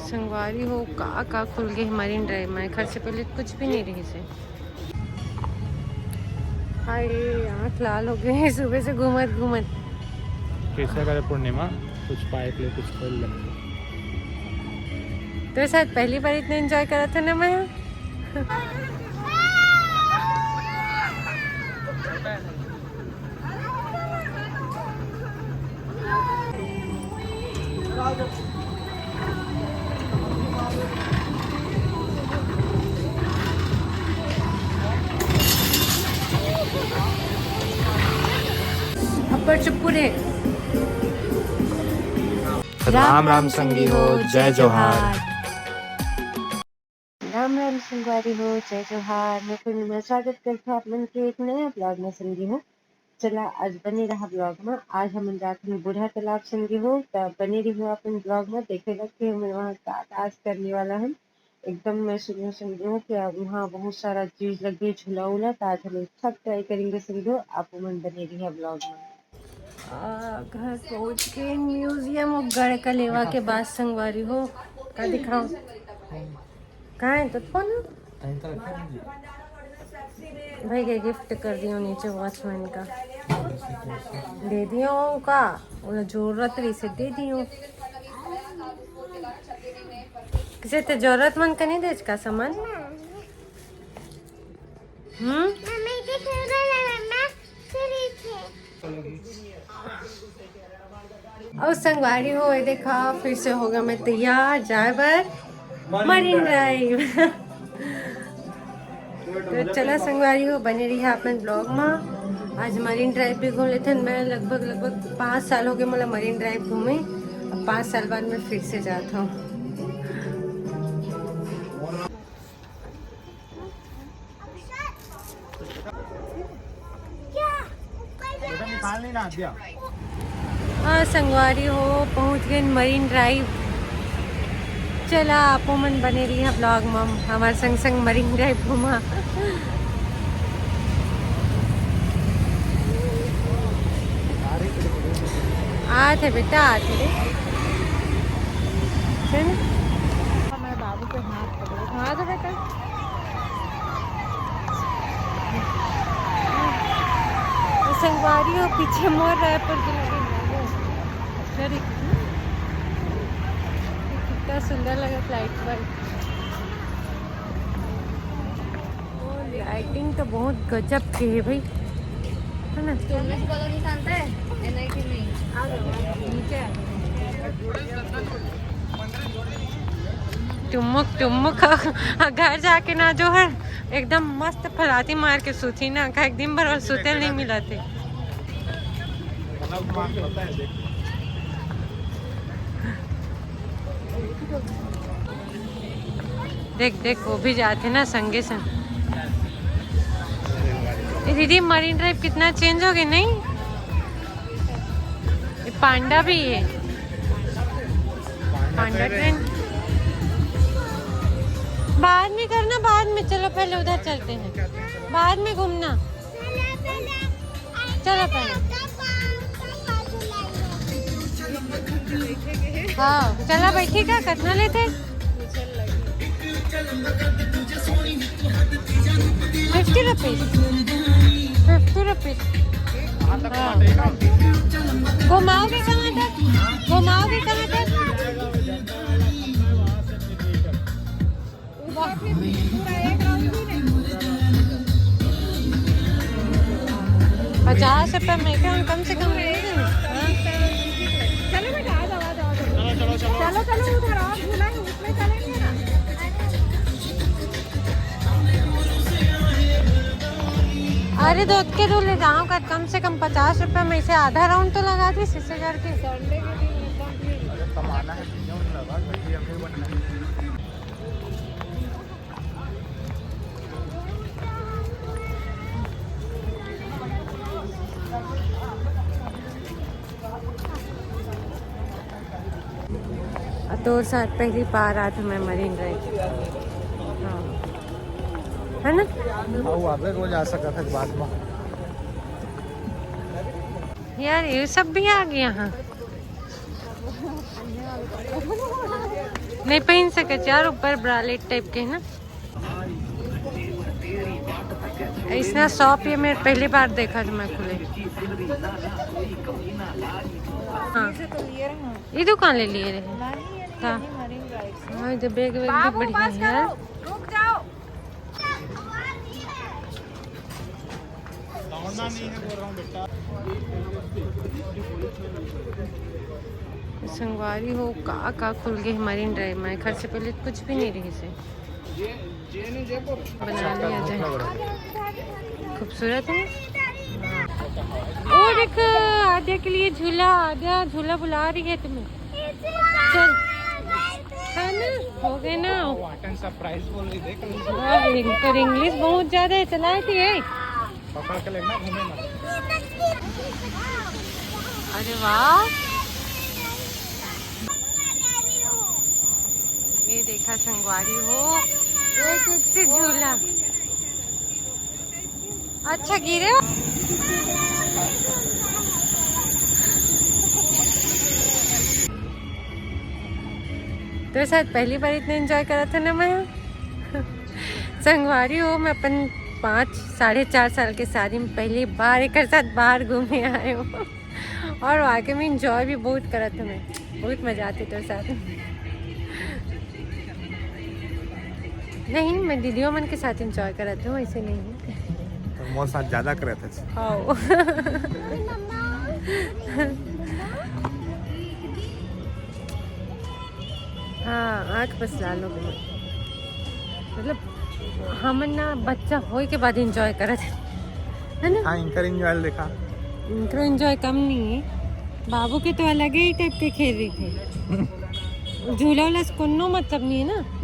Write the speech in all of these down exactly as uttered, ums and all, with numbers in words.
संगवारी हो, का का खुल गए मरीन ड्राइव में, एखर से पहले कुछ भी नहीं रहिस हे। हाय रे, आँख लाल हो गए हैं सुबह से घूमत घूमत। कैसा करे पूर्णिमा, कुछ पाए के लिए कुछ खोल ले। तो शायद पहली बार इतना एंजॉय करा था ना मैं। अपर चुप्पू रे। राम राम संगी हो, जय जोहार। राम राम संगवारी हो, जय जोहार। मैं पूर्णिमा स्वागत करथों आप मन के एक नया ब्लॉग में संगी हो। चला, आज बने रहा ब्लॉग में। आज हमन जात हन बूढ़ा तालाब संगी हो, त बने रहियो अपन ब्लॉग में। देखेगा कि हमन वहाँ का डांस करने वाला हन। एकदम मैं सुनियो संगी हो कि वहाँ बहुत सारा चीज लगी, झूला उला, त आज हम सब ट्राई करेंगे संगी हो। आप मन बने रहिए ब्लॉग में। आ, घर पहुँच के म्यूजियम और गढ़ का लेवा के बाद संगवारी हो, का दिखाओ? कहाँ है तो फोन? भाई के गिफ्ट कर दियो नीचे वॉचमैन का, दे दियो का, वो जरूरत रही से दे दियो। किसे ते जरूरतमंद का नहीं दे का सामान? हम्म। और संगवारी हो, ये देखा, फिर से होगा मैं तैयार जाए बर मरीन ड्राइव। तो चला संगवारी हो, बने रहिए अपन ब्लॉग में। आज मरीन ड्राइव भी घूम लेथन। मैं लगभग, लगभग पाँच साल हो गए मोला मरीन ड्राइव घूमे। अब पाँच साल बाद मैं फिर से जाता हूँ। हाँ संगवारी हो, पहुँच गए मरीन ड्राइव। चला, आपो मन बने रहिए ब्लॉग में, हमारे संग संग मरीन ड्राइव घूमा। आथे बेटा, आथे रे। चल। मैं बाबू के हाथ पकड़ो। हाँ तो बेटा। संगवारी हो, पीछे मोर रहे पर के लगे ना। अरे, कितना सुंदर लगा लाइट पर। ओ, लाइटिंग तो बहुत गजब के है भाई, है ना? तुमने से कलर नहीं जानता है? एनआईटी में। आ जाओ, आ जाओ, नीचे आ जाओ। टुमुक टुमुक। घर जाके ना जो है एकदम मस्त फलाती मार के सूती ना, का एक दिन भर और सूते नहीं मिला थे। देख देख, वो भी जाते ना संगे संग। ए दीदी, मरीन ड्राइव कितना चेंज हो गई नहीं? ये पांडा भी है। पांडा ट्रेन बाद में करना, बाद में। चलो पहले उधर चलते हैं, बाद में घूमना। चलो पहले। हाँ, चला बैठी का, कितना लेते? Fifty rupees. Fifty rupees. हाँ। घुमाओगे कहाँ तक? घुमाओगे कहाँ तक? पचास रुपए में क्या, कम से कम ले लेंगे। चलो बेटा, आ जाओ, आ जाओ, आ जाओ। चलो, चलो, चलो। चलो, चलो, उधर और झूला है, उसमें चलेंगे ना। अरे, दो के दो ले जाओ का, कम से कम पचास रुपए में इसे आधा राउंड तो लगा दी, इसे करके। संडे के दिन एकदम भीड़। कमाना है, क्यों नहीं लगा? घर भी हमें बनना है। अ, तोर साथ पहली बार आत हूँ मैं मरीन ड्राइव। हाँ। है ना? हाँ, वो आबे रोज आ सकत है बाद में। यार, ये सब भी आ गया। हाँ, नहीं पहन सके यार, ऊपर ब्रालेट टाइप के है ना। ऐसा शॉप ये मैं पहली बार देखा जो मैं खुले। हाँ, ये दुकान ले लिए रहे। हाँ, ये तो बैग वैग भी बढ़िया है यार। संगवारी हो, का का खुल गए मरीन ड्राइव में। घर से पहले कुछ भी नहीं रही से बना लिया जाए। खूबसूरत है। ओ देख, आद्या के लिए झूला। आद्या, झूला बुला रही है तुम्हें। चल, है ना, हो गए ना। सरप्राइज बोल रही, देख। वाह, इनकर इंग्लिश बहुत ज्यादा है, चलाए थे ये। पकड़ के लेना, घूमे ना। अरे वाह, ये देखा संगवारी हो, एक एक से झूला। अच्छा गिरे हो। तो शायद पहली बार इतना एंजॉय करा था ना मैं। संगवारी हो, मैं अपन पाँच साढ़े चार साल के शादी में पहली बार एक साथ बाहर घूमे आए हूँ। और वाकई में एंजॉय भी बहुत करत हूँ मैं, बहुत मजा आती तोर साथ। नहीं, मैं दीदियों मन के साथ एंजॉय करत हूँ, ऐसे नहीं। तो मोर साथ ज्यादा करत है। हाँ। हाँ, आँख बस लाल हो गई। मतलब हमन ना बच्चा होए के बाद एंजॉय करत है, है ना? हाँ, इनकर एंजॉय देखा। इनकर एंजॉय कम नहीं है। बाबू के तो अलग ही टाइप के खेल रही थे। झूला उला से कोनो मतलब नहीं है ना।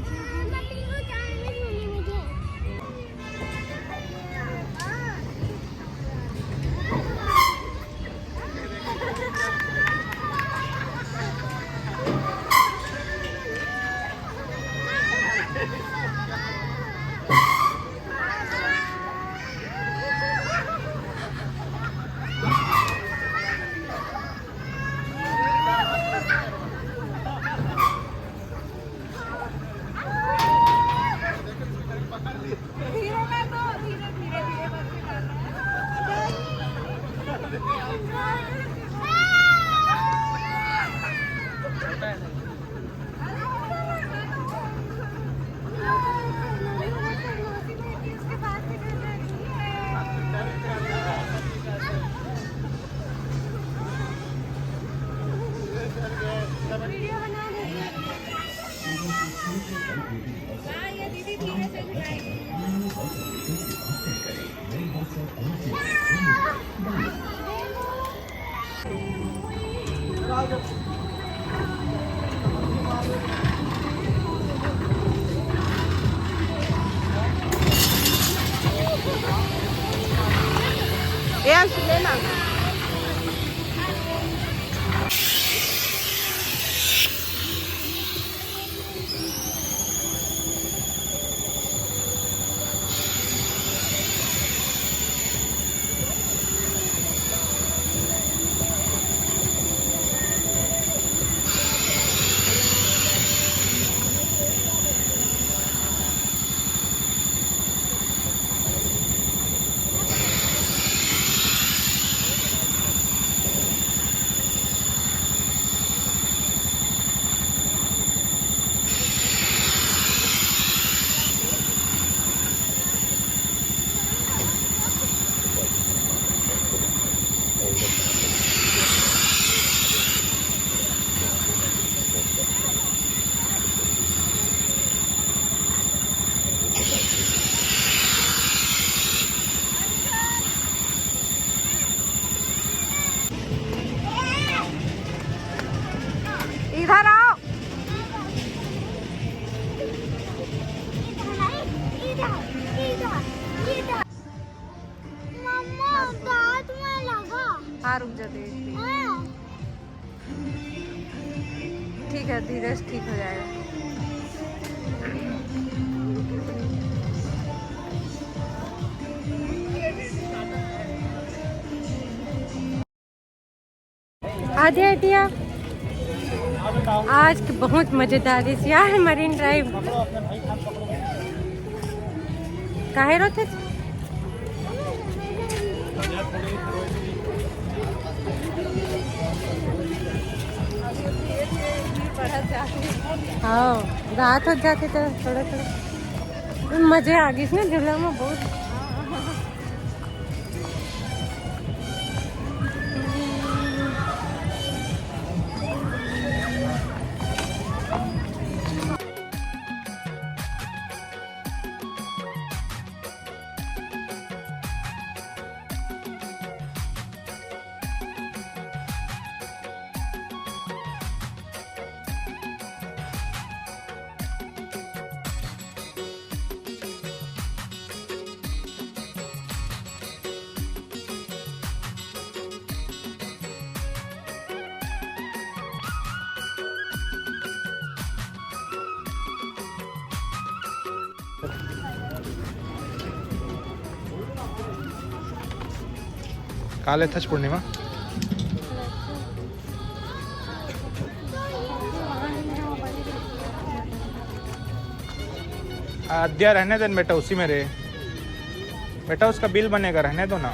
इधर आओ। मम्मा, दांत में लगा। हाँ, रुक जा, देख। हाँ। ठीक है धीरज, ठीक हो जाएगा। आद्या, आद्या। आज के बहुत मजेदार रिहिस यार मरीन ड्राइव। काहे रोथे? हाँ, रात हो जाथे त थोड़ा थोड़ा मजे आ गिस ना झूला में बहुत। का लेथस पूर्णिमा? आद्या, रहने दे ना बेटा, उसी में रहे बेटा, उसका बिल बनेगा, रहने दो ना।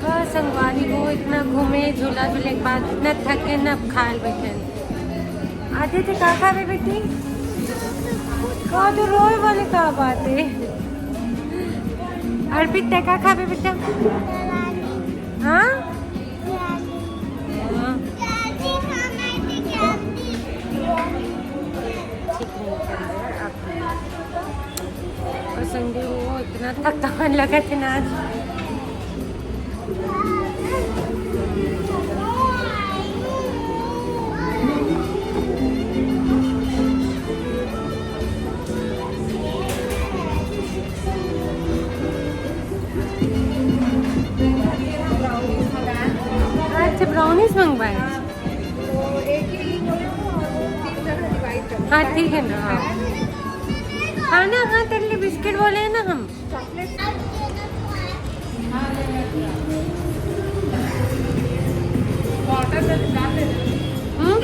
बस संगवारी हो, इतना घूमे, झूला झूले के बाद इतना थके न, अब खाए ल बैठे। आदित्य, का खाबे बेटी? का तो रोए वाले का बात है। अर्पित, तै का खाबे बेटा? हाँ? हाँ। ठीक नहीं कर रहा है आप। और संगी वो इतना थकान लगा थे ना आज। अच्छा, ब्राउनीज मंगवाए। हाँ, ठीक है ना, हाँ। हाँ ना, हाँ, तेरे लिए बिस्किट बोले हैं ना हम। हम्म?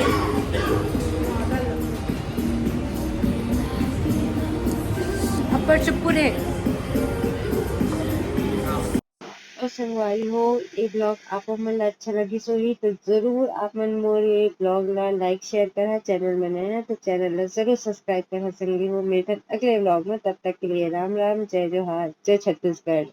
अपर चुप्पू रे। अउ संगवारी हो, ये ब्लॉग आप मन ला अच्छा लगिस होही तो जरूर आप मन मोर ये ब्लॉग ला लाइक शेयर करहा। चैनल में नया है तो चैनल ला जरूर सब्सक्राइब करहा। संगी हो, मिलथन अगले ब्लॉग में, तब तक के लिए राम राम, जय जोहार, जय छत्तीसगढ़।